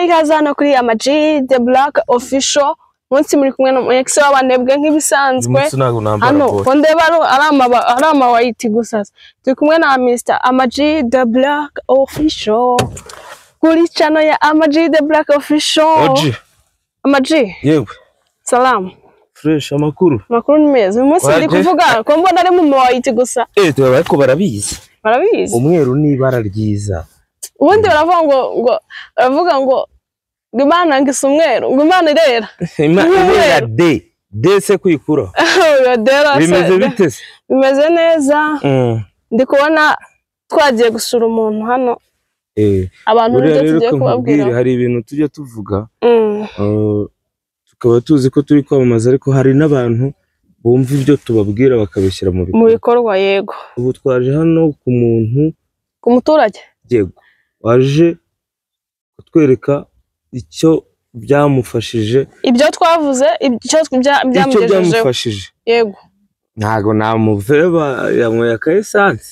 Mbahaye ikaze hano kuri Ama G The Black Official. Munsi muri kumwe na ex w'abanebwe nk'ibisanzwe. Hano ko ndeba ari ama white gusa. Turi kumwe na Mr. Ama G The Black Official. Kuri channel ya Ama G The Black Official. OG. Ama G. Yewe. Salamu. Fresh amakuru. Amakuru ni meza. Uyu munsi ndi kuvuga ko mbona ari mu white gusa. Ariko barabizi. Barabizi. Umweru ni ibara ryiza. Ubundi baravuga ngo baravuga ngo Imana ngisa umweru, ngo Imana irera. Imana irera de. De se kwikura. Bimeze bite se? Bimeze neza. Ndi kubona twagiye gusura umuntu hano. Abantu nibyo tugiye kubabwira. Hari ibintu tujya tuvuga. Tukaba tuzi ko turi kwamamaza ariko hari n'abantu bumva ibyo tubabwira bakabishyira mu bikorwa. Mu bikorwa yego. Ubu twaje hano ku muntu, ku muturage. Yego. Waje kutwereka icyo byamufashije. Ibyo twavuze, icyo byamufashije. Yego. Ntago namuveba yanyweye aka essence.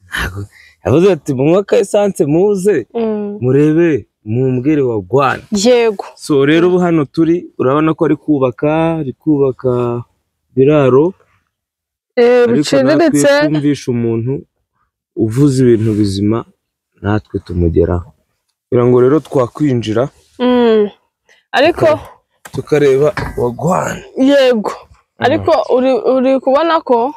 Ntago yavuze ati munywe aka essence muze murebe mumbwire wagwana. Yego. So rero ubu hano turi urabona ko ari kubaka biraro. Biciriritse. Kumvisha umuntu uvuze ibintu bizima natwe tumugeraho. Kugira ngo rero twakwinjira. Ariko tukareba wagwana. Yego. Ariko uri kubona ko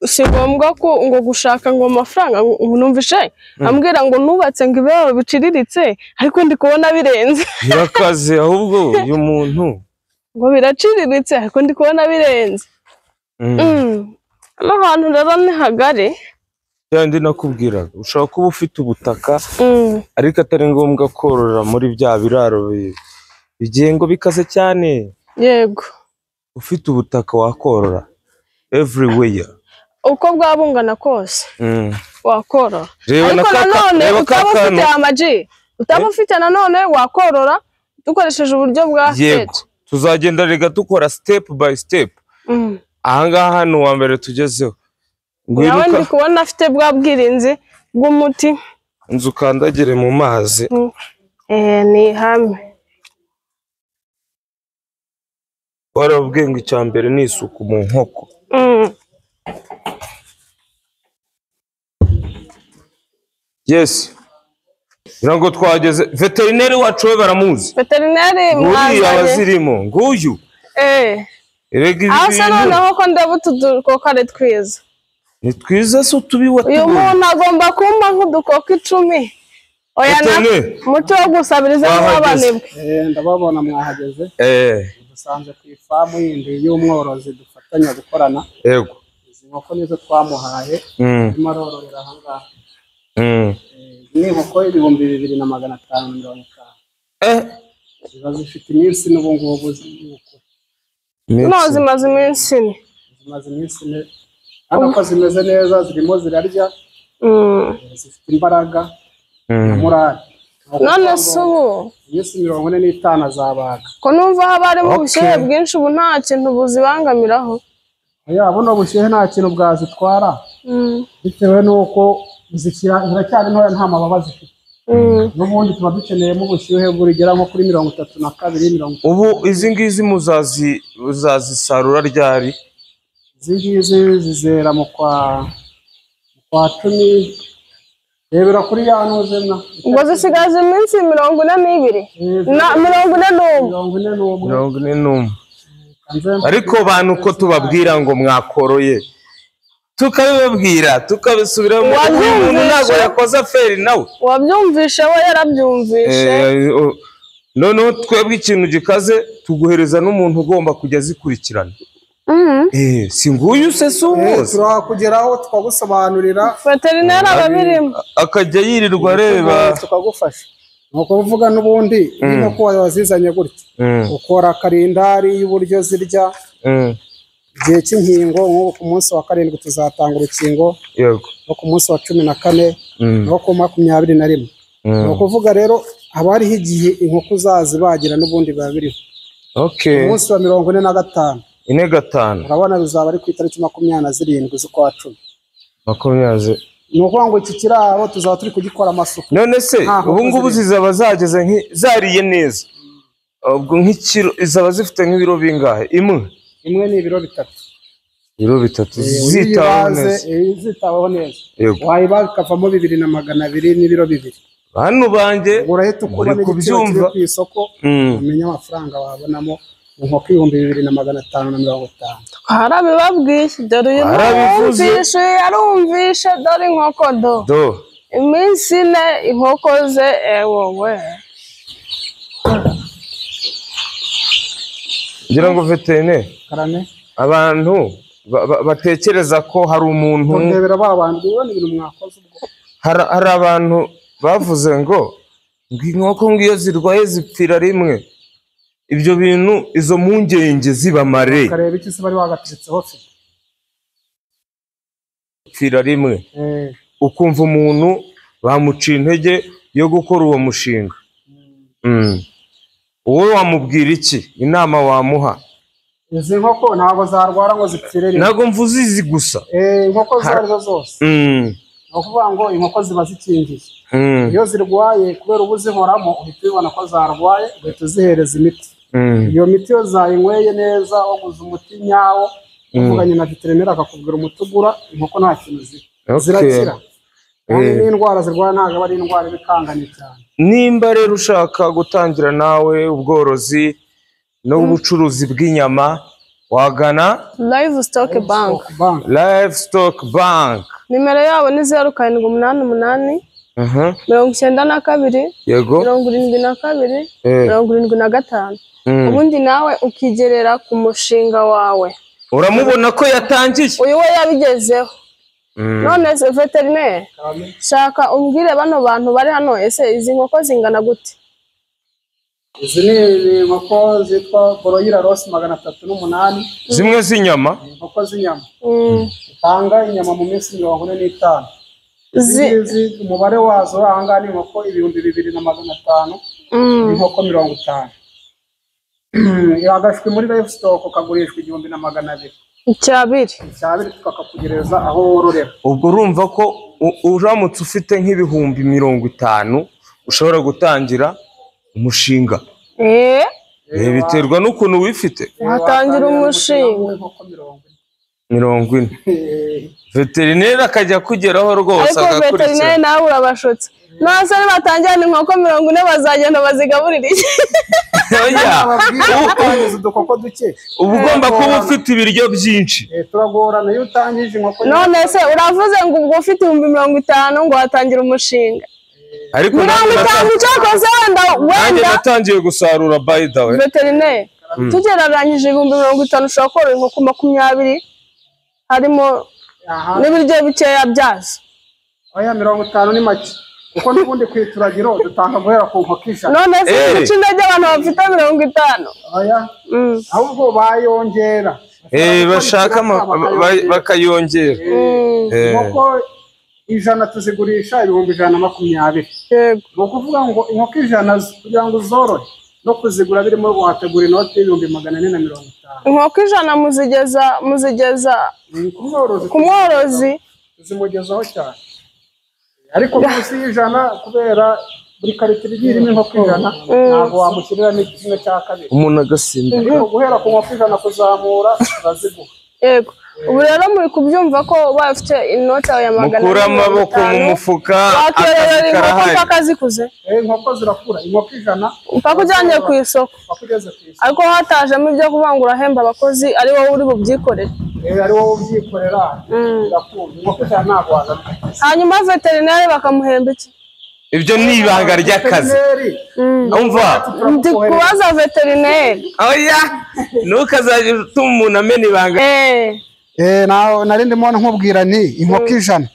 si ngombwa ko ngo gushaka ngo amafaranga numvishe ambwira ngo nubatse ngo ibiraro biciriritse ariko ndi kubona birenze. Birakaze ahubwo uyu muntu ngo biraciriritse ariko ndi kubona birenze. Hano hantu rero ni hagari. Ndi nakubwiraga ushobora kuba ufite ubutaka ariko atari ngombwa korora muri bya biraro bigiye ngo bikaze cyane. Yego. Ufite ubutaka wakorora everywhere. Uko bwabungana kose wakorora. Ariko nanone utaba ufite Ama G, utaba ufite nanone wakorora dukoresheje uburyo bwa yego. Tuzagenda rega dukora step by step. Ahangaha hano wa mbere tugezeho. Nawe ndi kubona afite bwa bwirinzi bw'umuti. Inzu kandagire mu mazi. Ni hamwe. Warabwiye ngo icya mbere ni isuku mu nkoko. Yes. Ngira twageze veterineri wacu we baramuzi. Veterineri mwazanye. Abazirimo nguyu. Aho se noneho ko ndeba utu dukoko ari twiza. Ni twiza se utubiwa. Uyu muntu agomba kumpa nk'udukoko 10. Oya na muti wo gusabiriza n'abanebwe. Ndababona mwahageze. Dusanze ku ifamu yindi y'umworozi dufatanya gukorana. Yego. Izi nkoko nizo twamuhaye. Arimo arororera aha ngaha. Ni inkoko 2550. Ziba zifite iminsi n'ubu ngubu z'ubukure. No zimaze iminsi ine. Zimaze iminsi ine. Hano ko zimeze neza zirimo zirarya. Zifite imbaraga. Morale. None se ubu iminsi 45 azabaga. Ko numva haba harimo ubushyuhe bwinshi ubu nta kintu buzibangamiraho. Oya buno bushyuhe nta kintu bwazitwara. Bitewe nuko ziracyari ntoya nta mababa zifite. N'ubundi tuba dukeneyemo ubushyuhe burigera nko kuri 32 30. Ubu izi ngizi muzazisarura ryari? Izi ngizi zizera mu kwa 10. Rebera kuri ya ntuze mwa. Ngo zisigaze iminsi 42 na 41. 41. Ariko bantu ko tubabwira ngo mwakoroye tukabibabwira tukabisubiramo umuntu ntago yakoze aferi nawe. Wabyumvishe we yarabyumvishe. Noneho twebwe ikintu gikaze tuguhereza n'umuntu ugomba kujya zikurikirana. Si nguyu se si umuzi. Turakugeraho tukagusobanurira. Veterineri ababirimo. Akajya yirirwa areba. Tukagufasha. Nuko uvuga n'ubundi nuko wazizanye gutya. Ukora kalendari y'uburyo zirya. Igihe cy'inkingo nk'ubu ku munsi wa 7 tuzatanga urukingo. Yego. No ku munsi wa 14 no ku 21. Nuko uvuga rero haba hariho igihe inkoko zazibagira n'ubundi biba biriho. Okay. Umunsi wa 45. 45. Urabona bizaba ari ku itariki 27 z'ukwa 10. 20. Ni ukuvuga ngo iki kiraro tuzaba turi kugikora amasuku. None se ubu ngubu zizaba zageze zariye neza, ubwo nk'ikiro zaba zifite nk'ibiro bingahe? Imwe ni ibiro 3. Ibiro 3 zitaweho neza. Zitaweho neza. Wayibaga ikavamo 2,200 n'ibiro 2. Bantu banjye urahita ukubona igiciro kiri ku isoko, umenya amafaranga wabonamo inkoko 2,550. Harabibabwiye, dore uyu numvishe yarumvishe, dore inkoko do iminsi 4 inkoko ze ewowe. Ngira ngo veterineri abantu batekereza ko hari umuntu ndebera babandi ubona ibintu mwakoze ubwo. Hari abantu bavuze ngo inkoko ngiyo zirwaye zipfira rimwe. Ibyo bintu izo mpungenge zibamare. Kareba iki se bari bagateretseho se? Pfira rimwe. Ukumva umuntu bamuciye intege yo gukora uwo mushinga. Wowe wamubwira iki? Inama wamuha? Izi nkoko ntabwo zarwara ngo zipfire rimwe. Ntabwo mvuze izi gusa. Inkoko zarizo zose. Ni ukuvuga ngo inkoko ziba zikingiye. Iyo zirwaye kubera ubu zihoramo uhita ubibona ko zarwaye, ugahita uzihereza imiti. Iyo miti iyo zayinyweye neza waguze umuti nyawo, uvuganye na veterineri akakubwira umuti ugura, inkoko nta kintu ziba. Zirakira. Kandi n'indwara zirwara ntabwo aba ari indwara ibikanganye cyane. Nimba rero ushaka gutangira nawe ubworozi n'ubucuruzi bw'inyama, wagana Livestock Bank. Livestock Bank. Nimero yabo ni 0788 92 72 75. Ubundi nawe ukigerera ku mushinga wawe. Uramubona ko yatangiye. Uyu we yabigezeho. None se veterineri, shaka umbwire bano bantu bari hano, ese izi nkoko zingana gute? Izi ni inkoko zitwa Broiler Ross 308. Zimwe z'inyama. Inkoko z'inyama. Zitanga inyama mu minsi 45. Izi umubare wazo aha ngaha ni inkoko 2,500. Inkoko 50. Agashwi muri Livestock kagurishwa 1,200. Icyabiri. Icyabiri tukakakugereza aho wororera. Ubwo urumva ko uramutse ufite nk'ibihumbi 50 ushobora gutangira umushinga. Biterwa n'ukuntu wifite. Watangira umushinga 40. Veterineri akajya kugeraho rwose agakurikira. Ariko veterineri nawe urabashotse. None batangira inkoko 40 bazagenda bazigaburira iki? Utangiza udukoko duke. Uba ugomba kuba ufite ibiryo byinshi. Turagorana iyo utangije inkoko. None se uravuze ngo ubwo ufite 50,000 ngo watangira umushinga. Ariko 50 cyakoze wenda natangiye gusarura by the way. Veterineri tugereranyije 50,000 ushobora korora inkoko 20 harimo n'ibiryo bikeya byazo. Oya 50 ni make. Kuko n'ubundi ku ituragiro dutanga guhera ku nkoko 100. None se itsinda ry'abantu bafite 50? Oya. Ahubwo bayongera. Bashaka bakayongera. Inkoko 100 tuzigurisha 120,000. Yego. Ni ukuvuga ngo inkoko 100 kugira ngo uzorore no kuzigura birimo wategura inoti 450,000. Inkoko 100 muzigeza ku mworozi zimugezaho cyane. Ariko munsi y'ijana kubera buri karitiro igiye irimo inkoko 100 ntabwo wamushyirira n'ikimwe cya kabiri. Umuntu agasimba. Ariko guhera ku nkoko 100 kuzamura uraziguha. Yego. Ubu rero muri kubyumva ko bafite inoti ya 400. Mukura amaboko mu mufuka. Akazi karahari. Akazikuze. Inkoko zirakura inkoko 100 mpaka ujyanye ku isoko. Ariko hatajemo ibyo kuvangura hemba abakozi ari wowe uri bubyikorere. Ari wowe ubyikorera. Birakunda. Inkoko 100 ntabwo wazana. Hanyuma veterineri bakamuhemba iki? Ibyo ni ibanga ry'akazi. Umva. Ndi kubaza veterineri. Oya, ntukazajye utuma umuntu amena ibanga. Nari ndimo nkubwira nti inkoko 100.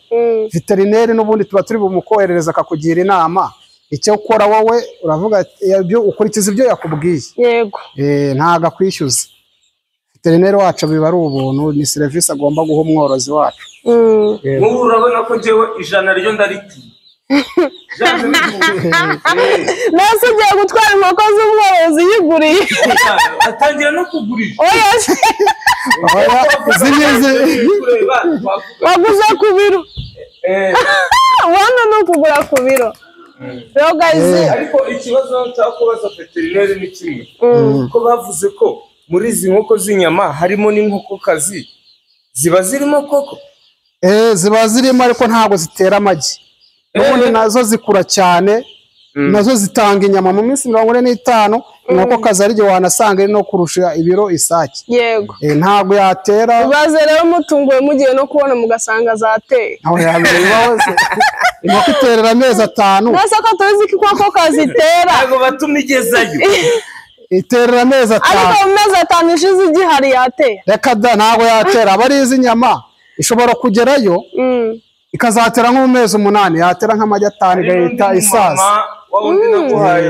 Veterineri n'ubundi tuba turi bumukoherereza akakugira inama. Icyo ukora wowe uravuga ibyo ukurikiza ibyo yakubwiye. Yego. Ntago akwishyuza. Veterineri wacu biba ari ubuntu, ni serivisi agomba guha umworozi wacu. Nk'ubu urabona ko njyewe 100 ryo ndaritiye. Nase ugiye gutwara inkoko z'umworozi yiguriye. Atangira no kugurisha. Oya. Waguze ku biro. Hano ni ukugura ku biro. Rero guys, Ariko ikibazo nshaka kubaza veterineri ni kimwe, ko bavuze ko muri izi nkoko z'inyama harimo n'inkokokazi, ziba zirimo koko? Ziba zirimo ariko ntabwo zitera amagi. N'ubundi nazo zikura cyane, nazo zitanga inyama mu minsi 45. Inkokokazi ari igihe wanasanga iri no kurusha ibiro isake. Yego. Ntabwo yatera. Ibaze rero mutunguwe mugiye no kubona mugasanga zateye. Aho yabibaho se. Inkoko iterera amezi 5. Nase ko tuzi ko inkokokazi itera. Ntabwo batuma igezayo. Iterera amezi 5. Ariko mu mezi 5 ishize igihari yatera. Reka da, ntabwo yatera. Aba ari iz'inyama ishobora kugerayo ikazatera nko mu mezi 8, yatera nk'amagi 5 igahita isaza. Wa wundi naguhaye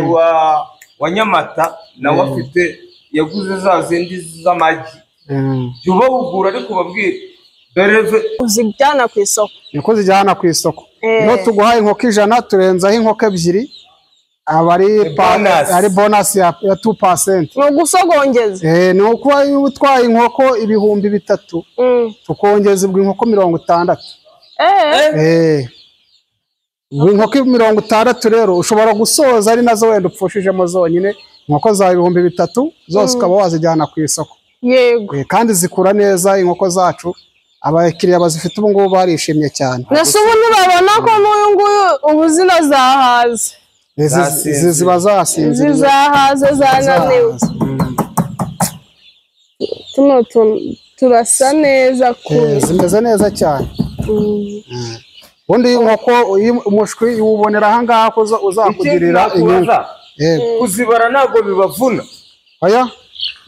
wa Nyamata nawe afite, yaguze za zindi z'amagi. Jya ubahugura ariko ubabwire dore uzijyana ku isoko. Niko zijyana ku isoko. Iyo tuguhaye inkoko 100 turenzaho inkoko 2, aba ari bonus ya 2%. Ni ugusogongeza. Ni ukuba utwaye inkoko 3000 tukongeza ubwo inkoko 60. Inkoko 60 rero ushobora gusoza ari nazo wenda upfushijemo zonyine, inkoko za 3000 zose ukaba wazijyana ku isoko. Yego. Kandi zikura neza inkoko zacu, abakiriya bazifite ubu ngubu barishimye cyane. Nase ubu ntibabona ko n'uyu nguyu ubu zino zahaze. Izi ziba zasinziriye. Zizahaze zananiwe. Tuno turasa neza ku. Zimeze neza cyane. Ubundi inkoko umushwi uwubonera aha ngaha ko uzakugirira inyungu. Kuzibara ntabwo bibavuna. Oya,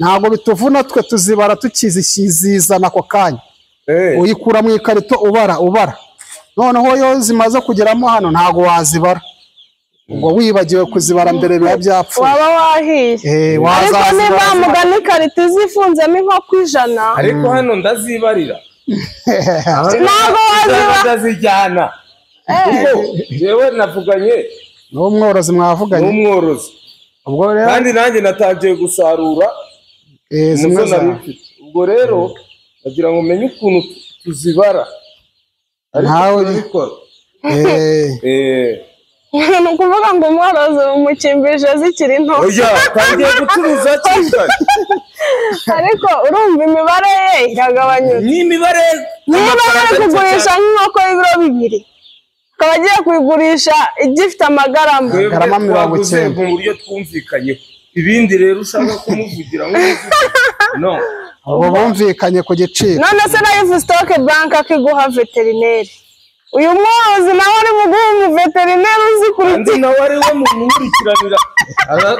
ntabwo bituvuna, twe tuzibara tukizizana ako kanya. Uyikura mu ikarito ubara. Noneho iyo zimaze kugeramo hano ntabwo wazibara. Ubwo wibagiwe kuzibara mbere biba byapfuye. Waba wahiye. Ariko niba mugana ikarito zifunzemo inkoko 100. Ariko hano ndazibarira. Ntabwo wazibara. Ndazijyana. Jewe navuganye n'umworozi, mwavuganye n'umworozi. Ubwo rero kandi nanjye natangiye gusarura zimwe za. Ubwo rero nagira ngo menye ukuntu tuzibara. Ntawe bikora. Ni ukuvuga ngo umworozi umukimbije zikiri nto. Oya, tangiye gucuruza cyane. Ariko urumva imibare ye iragabanyutse. Ni imibare niba ari kugurisha nk'inkoko y'ibiro 2, akaba agiye kuyigurisha igifite amagarama. Amagarama 90. Mu buryo twumvikanyeho. Ibindi rero ushaka kumuvugira no. Abo bumvikanye ku giciro. None se na Livestock Bank akiguha veterineri. Uyu mworozi nawe ari buguhe umuveterineri uzi Kandi nawe ari we muntu ukurikiranira,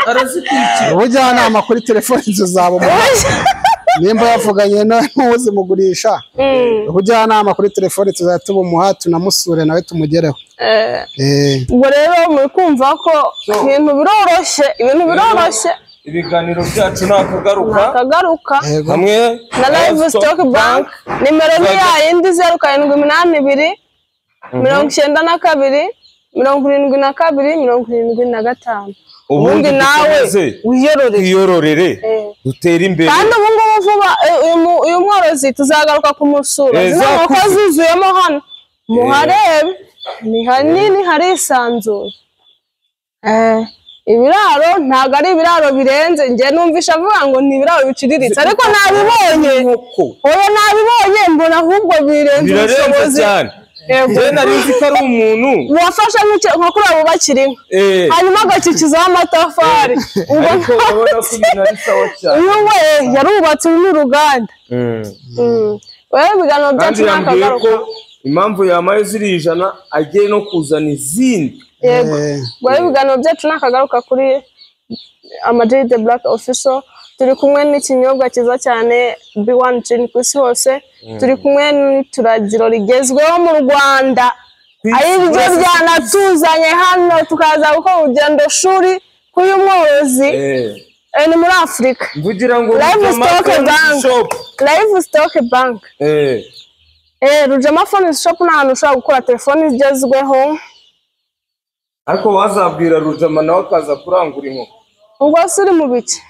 arazikurikira. Ubujyanama kuri telefoni tuzabumuha. Nimba yavuganye n'uzimugurisha, ubujyanama kuri telefoni tuzajya tubumuha, tunamusure nawe tumugereho. Ubwo rero muri kumva ko ibintu biroroshye, ibintu biroroshye. Ibiganiro byacu nakagaruka hamwe na Livestock Bank. Nimero ni yayindi 0782 92 72 75. Ubundi nawe wiyororere, dutere imbere. Kandi ubu ngubu vuba uyu mworozi tuzagaruka kumusura. Zino nkoko zuzuyemo hano muharebe, ni hanini harisanzuye. Ibiraro ntabwo ari ibiraro birenze. Njye numvisha avuga ngo ni ibiraro biciriritse, ariko nabibonye. Oya, nabibonye mbona ahubwo birenze ubushobozi. Njye nari nzi ko ari umuntu wafashe nko kuri abo bakiri inka, hanyuma agakikizaho amatafari. Ariko urabona ko ibintu ari sawa cyane. Uyu we yarubatse n'uruganda. Wewe ibiganiro byacu nakagaruka. Impamvu yamaye ziri 100 agiye no kuzana izindi. Yego. Wewe ibiganiro byacu nakagaruka kuri Ama-G The Black Official. Turi kumwe n'ikinyobwa cyiza cyane B1 Gin ku isi hose. Turi kumwe n'ituragiro rigezweho mu Rwanda, ari byo byanatuzanye hano tukaza gukora urugendo shuri k'uyu mworozi. Ni muri Afurika. Mvugira ngo Livestock Bank. Livestock Bank. Rujama Phone Shop ni ahantu ushobora gukura telefoni zigezweho. Ariko wazabwira Rujama nawe akaza kurangura inkoko. Ubwo se uri mu biki?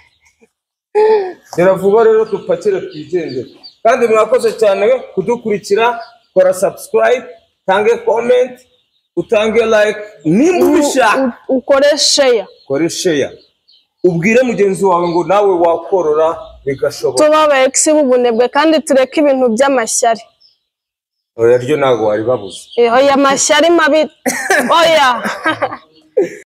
Rero vuba rero dupakire twigendere. Kandi mwakoze cyane kudukurikira, kora subscribe. Utange comment, utange like nimba ubishaka. Ukore share. Ukore share. Ubwire mugenzi wawe ngo nawe wakorora bigashoboka. Tuba aba ex b'ubunebwe kandi tureke ibintu by'amashyari. Oya ryo ntago wari babuze. Oya amashyari mabi. Oya.